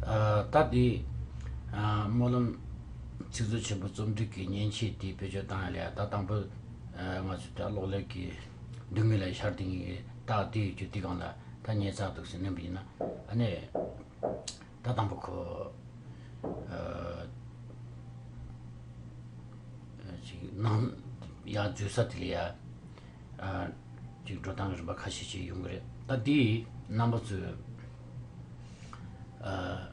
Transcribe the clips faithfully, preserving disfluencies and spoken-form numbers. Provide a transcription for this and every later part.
ཨ། ད་འདི། ཨ། སྨོན་ལམ་ཚིག་མཛོད་ཆེན་པོ་རྩོམ་སྒྲིག་གི་མཉེན་ཆས་དེ་བེད་སྤྱོད་བཏང་ཡ་ལ་ཡ། ད་དང་པོ། ཨ། ང་ཚོས་ད་གློག་ཀླད་ཀྱི་མདུན་ངོས་ལ་ཤར་དེ་ངས་ད་དེ་ཡོད་རྒྱུ་དེ་སྒང་ལ་ད་ཉན་ཚར་འདུག་ཟེར་ནས་ཡིན་ན། ཨ་ནི། ད་དང་པོ་ཁོ། ཨ། ཅིག་ནང་ཡར་འཛུལ་ས་དེ་ལ་ཡ། ཨ། ཅིག་འགྲོ་སྟངས་རིམ་པ་ཁ་ཤས་ཤིག་ཡོང་གི་རེད། ད་འདི་རྣམ་པ་ཚོས། ཨ།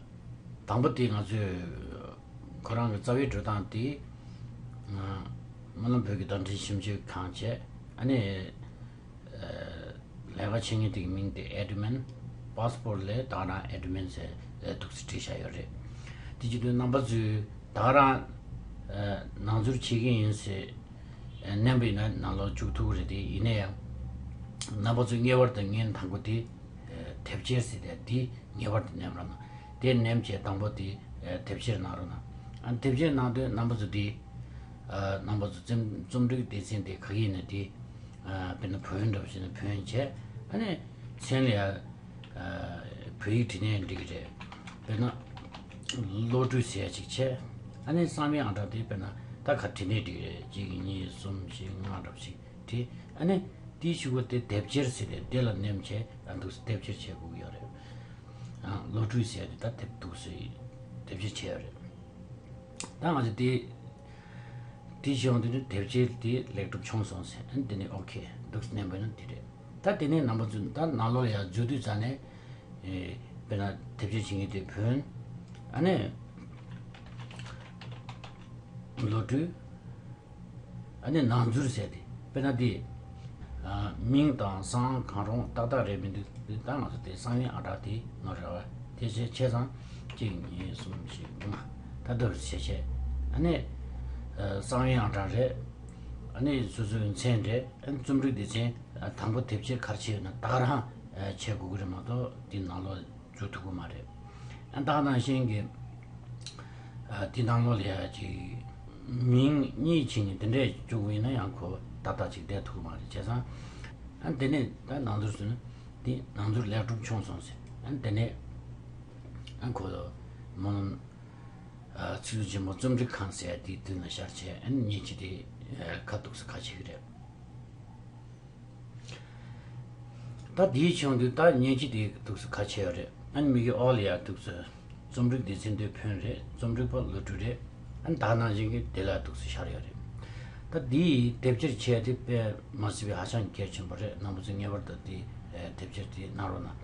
དང་པོ་དེ་ང་ཚོས་ཁོ་རང་གི་རྩ་བའི་འགྲོ་སྟངས་དེ། ཨ། སྨོན་ལམ་བོད་ཀྱི་བརྡ་འཕྲིན་ཞིབ་འཇུག་ཁང་བྱས། ཨ་ནི། ལས་ཀ་བྱེད་མཁན་དེ་གི་མིང་དེ་admin། པཱ་སི་ཝརཌ་ལ་ད་ག་རང་admin ཟེར་འདུག་སེ་བྲིས་བཞག་ཡོད་རེད། དེ་བྱེད་དུས་རྣམ་པ་ཚོས་ད་ག་རང་ནང་འཛུལ་བྱེད་ཀྱི་ཡིན་ཟེར་མནན་པ་ཡིན་ན་ནང་ལོགས་འཇུག་ཐུབ་ཀྱི་རེད། དེ་ཡིན་ན་ཡང་རྣམ་པ་ཚོས་ངེས་པར་དུ་ངའི་དང་པོ་དེ་དེབ་སྐྱེལ་ཟེར་དེ་དེ་ངེས་པར་དུ་མནན་རོགས་གནང་། དེ་མནན་བྱས་དང་པོ་དེ་དེབ་སྐྱེལ་གནང་རོགས་གནང་། ཨ། དེབ་སྐྱེལ་གནང་དུས་རྣམ་པ་ཚོ་དེ། ཨ། རྣམ་པ་ཚོ་རྩོམ་རྩོམ་སྒྲིག་སྡེ་ཚན་དེ་ག་གི་ཡིན་ན་དེ། ཨ། དཔེར་ན་བོད་ཡིག་འདྲ་པོ་བྱས་ན་བོད་ཡིག་བྱས། ཨ་ནི་མཚན་ལ་ཡ། ཨ། བོད་ཡིག་བྲིས་ནའི་འགྲིག་གི་རེད། དཔེར་ན་བློ་གྲོས་ཟེར་ཡ་ཅིག་བྱས། ཨ་ནི་གསང་བའི་ཨང་གྲངས་དེ་དཔེར་ན་ད་ག་བྲིས་ནའི་འགྲིག་གི་རེད། གཅིག་གཉིས་གསུམ་བཞི་ལྔ་འདྲ་པོ་ཞིག་བྲིས། ཨ་ནི་དེའི་གཞུག་གུ་དེ་དེབ་སྐྱེལ་ཟེར་ཏེ་དེ་ལ་མནན་བྱས། ཨ། འདུག་སེ་དེབ་སྐྱེལ་བྱེད་དགོས་ཀྱི་ཡོད་རེད། ཨ། བློ་གྲོས་ཟེར་ཡ་དེ་ད་དེབ་འདུག་སེ་དེབ་སྐྱེལ་བྱས་ཡོད་རེད། ད་ང་ཚོ་དེ། དེ་བྱུང་དུས་ནི་དེབ་སྐྱེལ་དེ་ལེགས་གྲུབ་བྱུང་སོང་ཟེར། ཨ་ནི་དེ་ནས་ཨོ་ཁེ་འདུག་སེ་མནན་པ་ཡིན་ན་དེ་རེད། ད་དེ་ནས་རྣམ་པ་ཚོ་ད་ནང་ལོགས་ལ་ཡར་འཛུལ་དུས་ཙ་ནས། ཨེ། དཔེར་ན་དེབ་སྐྱེལ་བྱེད་མཁན་དེ་བོན། ཨ་ནི་བློ་གྲོས། ཨ་ནི་ནང་འཛུལ་ཟེར་དེ། དཔེར་ན་དེ། ཨ། མིང་དང་གསང་གང་རུང་ཏག་ཏག་རེད་མི་འདུག། དེ་ད་ང་ཚོ་དེ་གསང་བའི་ཨང་གྲངས་དེ་ནོར་ར་བ། དེ་བྱས་བྱས་ཙང་གཅིག་གཉིས་གསུམ་བཞི་ལྔ། ད་འདུག་བྱས་བྱས། ཨ་ནི། ཨ། གསང་བའི་ཨང་གྲངས་རེད། ཨ་ནི་སོ་སོའི་མཚན་རེད། ཨ་ནི་རྩོམ་སྒྲིག་སྡེ་ཚན། ཨ། དང་པོ་དེབ་སྐྱེལ་ག་རེ་བྱས་ཡོད་ན་ད་ག་རང་བྱེད་དགོས་ཀྱི་རེད་མ་གཏོགས་དེ་ནང་ལོགས་འཛུལ་ཐུབ་ཀྱི་མ་རེད། ཨ། ད་ག་ནང་བཞིན་གྱི། ཨ། དེ་ནང་ལོགས་ལ་ཡ་ཅིག་མིང་གཉིས་ཕྱིན་ནས་དེ་འདྲས་བཅུག་པ་ཡིན་ན་ཡང་ཁོ་ཏག་ཏག་ཅིག་བསྡད་ཐུབ་ཀྱི་མ་རེད། བྱས་ཙང་། ཨ། དེ་ནས་ད་ནང་འཛུལ་ཟེར་ན་དེ་ནང་འཛུལ་ལེགས་གྲུབ་བྱུང་སོང་ཟེར། ཨ། དེ་ནས་ཨ་ཁོ་ལ་སྨོན་ལམ། ཨ། ཚིག་མཛོད་ཆེན་མོ་རྩོམ་སྒྲིག་ཁང་ཟེར་ཡ་དེའི་མདུན་ལ་ཤར་བྱས། ཨ། མཉེན་ཆས་དེ་ཁ་ཐུག་སེ་ཁ་ཕྱེ་གི་རེད། ད་དེའི་བྱུང་དུས་ད་མཉེན་ཆས་དེ་ཐུག་སེ་ཁ་ཕྱེ་ཡོད་རེད། ཨ་ནི་མིག་གི་འོག་ལ་ཡ་ཐུག་སེ་རྩོམ་སྒྲིག་སྡེ་ཚན་དེ་བོན་རེད། རྩོམ་སྒྲིག་པ་བློ་གྲོས་རེད། ཨ་ནི་ད་ནང་བཞིན་གྱི་དེ་ལ་ཐུག་སེ་ཤར་ཡོད་རེད། ད་དེའི་དེབ་སྐྱེལ་བྱས་དེ་དཔེ་མ་སྲིད་པའི་ཧ་ཅང་གལ་ཆེན་པོ་རེད། རྣམ་པ་ཚོས་ངེས་པར་དུ་དེ་དེབ་སྐྱེལ་དེ་གནང་རོགས་གནང་།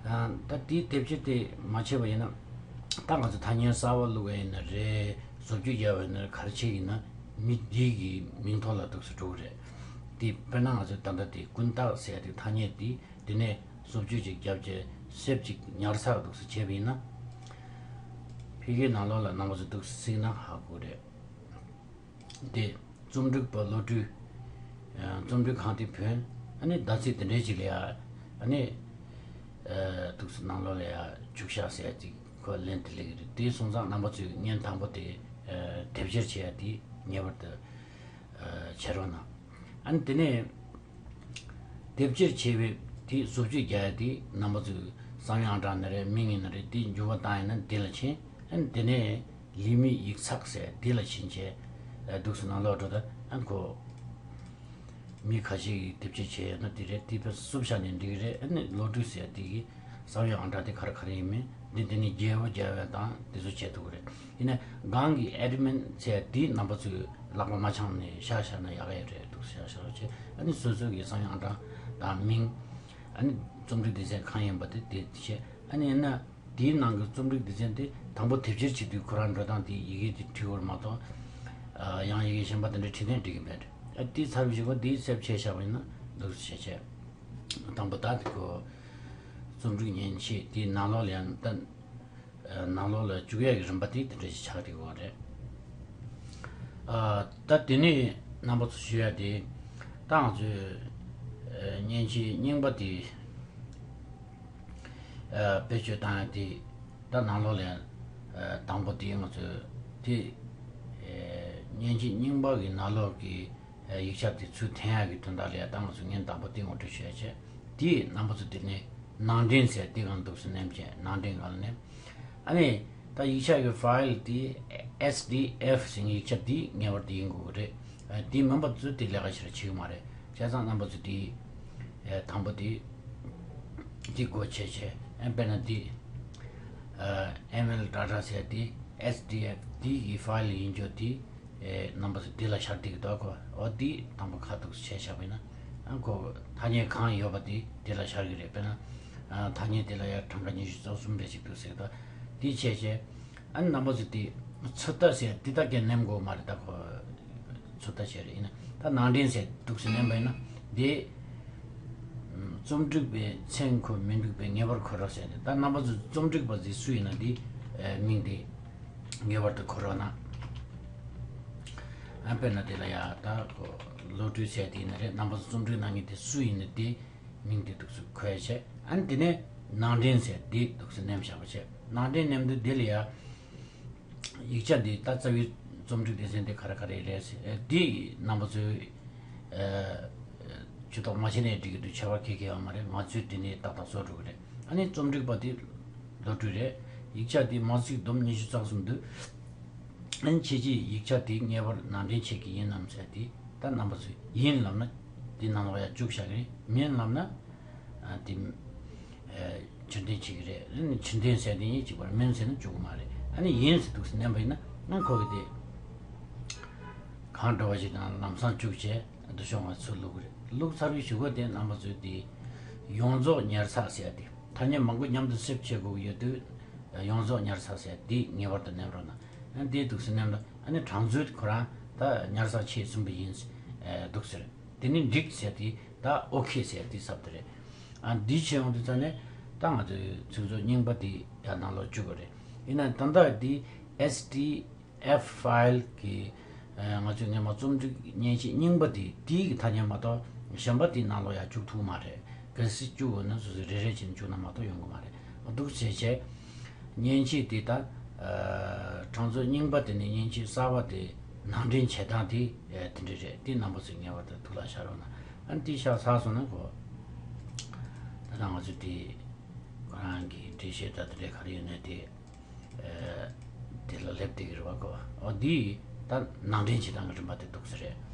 ཨ། ད་དེའི་དེབ་སྐྱེལ་དེ་མ་བྱས་པ་ཡིན་ན། ད་ང་ཚོ་ཐ་སྙད་གསར་པ་བླུགས་པ་ཡིན་ན་རེད། བཟོ་བཅོས་རྒྱག་པ་ཡིན་ན་རེད། ག་རེ་བྱས་ཡིན་ན་མི་འདི་གི་མིང་ཐོག་ལ་ཐུག་སེ་འགྲོ་གི་རེད། དེ་དཔེར་ན་ང་ཚོས་ད་ལྟ་དེ་ཀུན་བརྟགས་ཟེར་ཡ་དེ་ཐ་སྙད་དེ་དེ་ནས་བཟོ་བཅོས་ཅིག་བརྒྱབ་བྱས་གསེབ་ཅིག་ཉར་ཚགས་ཐུག་སེ་བྱས་པ་ཡིན་ན། ཕ་གིའི་ནང་ལོགས་ལ་རྣམ་པ་ཚོ་ཐུག་སེ་གཟིགས་ན་ཧ་གོ་རེད། དེ་རྩོམ་སྒྲིག་པ་བློ་གྲོས། ཨ། རྩོམ་སྒྲིག་ཁང་དེ་བོན། ཨ་ནི་ཟླ་ཚེས་དེ་འདྲའི་ཅིག་ལ་ཡ། ཨ་ནི། ཨ། ཐུག་སེ་ནང་ལོགས་ལ་ཡ་བཅུག་བཞག་ཟེར་ཡ་ཅིག་ཁོ་ལན་དེ་སླེབས་ཀྱི་རེད། དེ་སོང་ཙང་རྣམ་པ་ཚོས་ཉིན་དང་པོ་དེ། ཨ། དེབ་སྐྱེལ་བྱེད་ཡ་དེ་ངེས་པར་དུ། ཨ། བྱེད་རོགས་གནང་། ཨ་ནི་དེ་ནས་དེབ་སྐྱེལ་བྱས་པའི་དེ་བཟོ་བཅོས་རྒྱག་ཡ་དེ་རྣམ་པ་ཚོས་གསང་བའི་ཨང་གྲངས་ཡིན་ན་རེད། མིང་ཡིན་ན་རེད། དེ་འགྱུར་བ་བཏང་ཡིན་ན་དེ་ལ་ཕྱིན། ཨ་ནི་དེ་ནས་ལས་མི་ཡིག་ཚགས་ཟེར་དེ་ལ་ཕྱིན་བྱས། ཨ། འདུག་སེ་ནང་ལོགས་འགྲོ་ད། ཨ། ཁོ་མི་ཁ་ཤས་ཀྱིས་དེབ་སྐྱེལ་བྱས་ཡོད་ན་དེ་རེད། དེ་ཕར་བསུབ་བཞག་ནས་འགྲིག་གི་རེད། ཨ་ནི་བློ་གྲོས་ཟེར་དེ་གིས་གསང་བའི་ཨང་གྲངས་དེ་ག་རེ་ག་རེ་ཡིན་མིན་འདི། དེ་ནས་རྒྱས་པོ་རྒྱས་པ་དང་དེ་ཚོ་བྱེད་ཐུབ་ཀྱི་རེད། ཡིན་ན་སྒང་གི་admin་ཟེར་དེ་རྣམ་པ་ཚོས་ལག་པ་མ་འཆང་ནས་བཞག་བཞག་ན་ཡག་གི་རེད། འདུག་སེ་བཞག་བཞག་བྱས། ཨ་ནི་སོ་སོ་གི་གསང་བའི་ཨང་གྲངས་དང་མིང་། ཨ་ནི་རྩོམ་སྒྲིག་སྡེ་ཚན་གང་ཡིན་པ་དེ་དེ་བྱས། ཨ་ནི་ཡིན་ན། དེའི་ནང་གི་རྩོམ་སྒྲིག་སྡེ་ཚན་དེ་དང་པོ་དེབ་སྐྱེལ་བྱེད་དུས་ཁོ་རང་འགྲོ་སྟངས་དེ་ཡི་གེ་དེ་བྲིས་དགོས་རེད་མ་གཏོགས། ཨ། ཡང་ཡི་གེ་གཞན་པ་དེ་འདྲ་བྲིས་ནས་འགྲིག་གི་མེད། ཨ། དེ་ཚར་བའི་གཞུག་གུ་དེའི་གསེབ་ཕྱེ་བཞག་པ་ཡིན་ན་འདུག་སེ་བྱས་བྱས། དང་པོ་ད་དེ་ཁོ་རྩོམ་སྒྲིག་མཉེན་ཆས་དེའི་ནང་ལོགས་ལ་ཡང་ད། ཨ། ནང་ལོགས་ལ་བཅུག་ཡག་གི་རིམ་པ་དེ་དེ་འདྲ་ཞིག་ཆགས་བསྡད་ཡོད་རེད། ཨ། ད་དེ་ནས་རྣམ་པ་ཚོ་ཞུ་ཡ་དེ། ད་ང་ཚོས། ཨ། མཉེན་ཆས་རྙིང་པ་དེ། ཨ། བེད་སྤྱོད་བཏང་ཡ་དེ། ད་ནང་ལོགས་ལ། ཨ། དང་པོ་དེ་ང་ཚོས་དེ། ཨ། མཉེན་ཆས་རྙིང་པ་གི་ནང་ལོགས་ཀྱི། ཨ། ཡིག་ཆ་དེ་ཚུར་འཐེན་ཡག་གི་དོན་དག་ལ་ཡ། ད་ང་ཚོས་ངས་དང་པོ་དེ་ངོ་སྤྲོད་ཞུ་ཡ་བྱས། དེ་རྣམ་པ་ཚོ་དེ་ནས་ནང་འདྲེན་ཟེར་དེ་སྒང་འདུག་སེ་མནན་བྱས། ནང་འདྲེན་སྒང་ལ་ནས། ཨ་ནི་ད་ཡིག་ཆ་གི་ཕའིལ་དེ་ཨེས་ཌི་ཨེཕ་ཟེར་ཡིག་ཆ་དེ་ངེས་པར་དུ་ཡིན་དགོས་ཀྱི་རེད། ཨ། དེ་མིན་པ་ཚོས་དེ་ལས་ཀ་ཞེ་དྲག་བྱེད་ཀྱི་མ་རེད། བྱས་ཙང་རྣམ་པ་ཚོས་དེ། ཨ། དང་པོ་དེ་དེ་སྒོ་ཕྱེ་བྱས། ཨ། དཔེར་ན་དེ། ཨ། ཨེམ་ཨེལ་ཌ་ཊ་ཟེར་དེ་ཨེས་ཌི་ཨེཕ་དེ་གི་ཕའིལ་ཡིན་རྒྱུ་དེ། ཨེ། རྣམ་པ་ཚོ་དེ་ལ་ཤར་བསྡད་ཀྱི་འདུག་གོ། འོ་དེ་དང་པོ་ཁ་ཐུག་བྱས་བཞག་པ་ཡིན་ན། ཨ། ཁོ་ཐ་སྙད་གང་ཡོད་པ་དེ་དེ་ལ་ཤར་གྱི་རེད། དཔེར་ན། ཨ། ཐ་སྙད་དེ་ལ་ཡ་གྲངས་ཀ་ཉི་ཤུ་རྩ་གསུམ་རེ་ཞིག་འདུག་ཟེར་གྱི་འདུག། དེ་བྱས་བྱས། ཨ་ནི་རྣམ་པ་ཚོ་དེ་ཚོད་ལྟ་ཟེར་དེ་ད་གས་ནེམ་དགོས་མ་རེད། ད་ཁོ་ཚོད་ལྟ་བྱས་རེད། ཡིན་ན་ད་ནང་འདྲེན་ཟེར་འདུག་ཟེར་ནེམ་པ་ཡིན་ན་དེ། རྩོམ་སྒྲིག་པའི་མཚན་ཁོ་མི་འདུག་པས་ངེས་པར་འཁོད་རོགས་ཟེར་ནས། ད་རྣམ་པ་ཚོ་རྩོམ་སྒྲིག་པ་ཟེར་སུ་ཡིན་ན་དེ། ཨེ། མིང་དེ་ངེས་པར་དུ་འཁོད་རོགས་གནང་། ཨ། དཔེར་ན་དེ་ལ་ཡ་ད་ཁོ་བློ་གྲོས་ཟེར་དེ་ཡིན་ན་རེད། རྣམ་པ་ཚོ་རྩོམ་སྒྲིག་གནང་མཁན་དེ་སུ་ཡིན་ན་དེ་མིང་དེ་འདུག་སེ་འཁོད་བྱས། ཨ་ནི་དེ་ནས་ནང་འདྲེན་ཟེར་དེ་འདུག་སེ་ནེམ་བཞག་པ་བྱས། ནང་འདྲེན་ནེམ་དུས་དེ་ལ་ཡ། ཡིག་ཆ་འདི་ད་རྩ་བའི་རྩོམ་སྒྲིག་སྡེ་ཚན་དེ་ག་རེ་ག་རེ་རེད་ཟེར། ཨེ། འདི་རྣམ་པ་ཚོས། ཨེ། ཇུས་གཏོགས་མ་བྱས་ནས་འགྲིག་གི་འདུག། ཁྱད་པར་ག་གེ་ཡོད་མ་རེད། ང་ཚོས་དེ་ནས་ཏག་ཏག་བཟོ་འགྲོ་གི་རེད། ཨ་ནི་རྩོམ་སྒྲིག་པ་དེ་བློ་གྲོས་རེད། ཡིག་ཆ་དེ་མ་ཚིག་བསྡོམས་ཉི་ཤུ་རྩ་གསུམ་འདུག། ཨ་ནི་ཁྱེད་ཀྱིས་ཡིག་ཆ་དེ་ངེས་པར་ནང་འདྲེན་བྱེད་ཀྱི་ཡིན་ནམ་ཟེར་དེ། ད་རྣམ་པ་ཚོས་ཡིན་ལབ་ན་དེ་ནང་ལོགས་ཡར་བཅུག་བཞག་གི་རེད། མིན་ལབ་ན། ཨ། དེ། ཨེ། ཕྱིར་འཐེན་བྱེད་ཀྱི་རེད། ཨ་ནི་ཕྱིར་འཐེན་ཟེར་དེ་ཡིན་གཅིག་པར་མིན་ཟེར་ན་བཅུག་གི་མ་རེད། ཨ་ནི་ཡིན་ཟེར་འདུག་སེ་ནེམ་པ་ཡིན་ན་ཨ་ཁོ་གི་དེ་གང་འགྲོ་བ་ཞིག་དང་ལམ་སང་བཅུག་བྱས་བསྡུ་ཤོག་ང་ཚོས་བླུག་གི་རེད། བླུག་ཚར་བའི་གཞུག་གུ་དེ་རྣམ་པ་ཚོས་དེ་ཡོངས་རྫོགས་ཉར་ཚགས་ཟེར་དེ། ཐ་སྙད་མང་པོ་མཉམ་དུ་སེབ་བྱེད་དགོས་ཀྱི་ཡོད་དུས། ཡོངས་རྫོགས་ཉར་ཚགས་ཟེར་དེ་ངེས་པར་དུ་ནེམ་རོགས་གནང་། ཨ། དེ་འདུག་སེ་ནེམ་ན་ཨ་ནི་གྲངས་མཛོད་ཁོ་རང་ད་ཉར་ཚགས་བྱས་ཟིན་པ་ཡིན། ཨེ། འདུག་ཟེར། དེ་ནི་འགྲིག་ཟེར་དེ་ད་ཨོ་ཁེ་ཟེར་དེ་ཟེར་དེ་རེད། ཨ། འདི་བྱས་ཡོང་དུས་ཙ་ནས་ད་ང་ཚོའི་ཚིག་མཛོད་རྙིང་པ་དེ་ཡར་ནང་ལོགས་བཅུག་གི་རེད། ཡིན་ན་ད་ལྟ་དེ་ཨེས་ཌི་ཨེཕ་ཕའིལ་གི། ཨ། ང་ཚོས་སྔོན་མ་རྩོམ་སྒྲིག་མཉེན་ཆས་རྙིང་པ་དེ་དེའི་གི་ཐ་སྙད་མ་གཏོགས་གཞན་པ་དེ་ནང་ལོགས་ཡར་བཅུག་ཐུབ་མ་རེད། གལ་སྲིད་བཅུག་འོས་ན་སོ་སོས་རེ་རེ་བྱས་ནས་བཅུག་ན་མ་གཏོགས་ཡོང་གི་མ་རེད། འདུག་བྱས་བྱས། མཉེན་ཆས་དེ་དང་། ཨ། གྲངས་མཛོད་རྙིང་པ་དེ་ནས་མཉེན་ཆས་གསར་པ་དེ་ནང་འདྲེན་བྱེད་སྟངས་དེ། ཨ། དེ་འདྲ་རེད། དེ་རྣམ་པ་ཚོས་ངེས་པར་དུ་ཐུགས་ལ་བཞག་རོགས་གནང་། ཨ་ནི་དེ་བཞག་ཚར་སོང་ན་གོ། ད་ལྟ་ང་ཚོས་དེ་ཁོ་རང་གི་འགྲེལ་བཤད་ད་དེ་འདྲ་ག་རེ་ཡོད་ན་དེ། ཨ། དེ་ལ་སླེབས་བསྡད་ཀྱི་རེད་པ་གོ། འོ་དེ་ད་ནང་འདྲེན་བྱེད་སྟངས་ཀྱི་རིམ་པ་དེ་འདུག་སེ་རེད།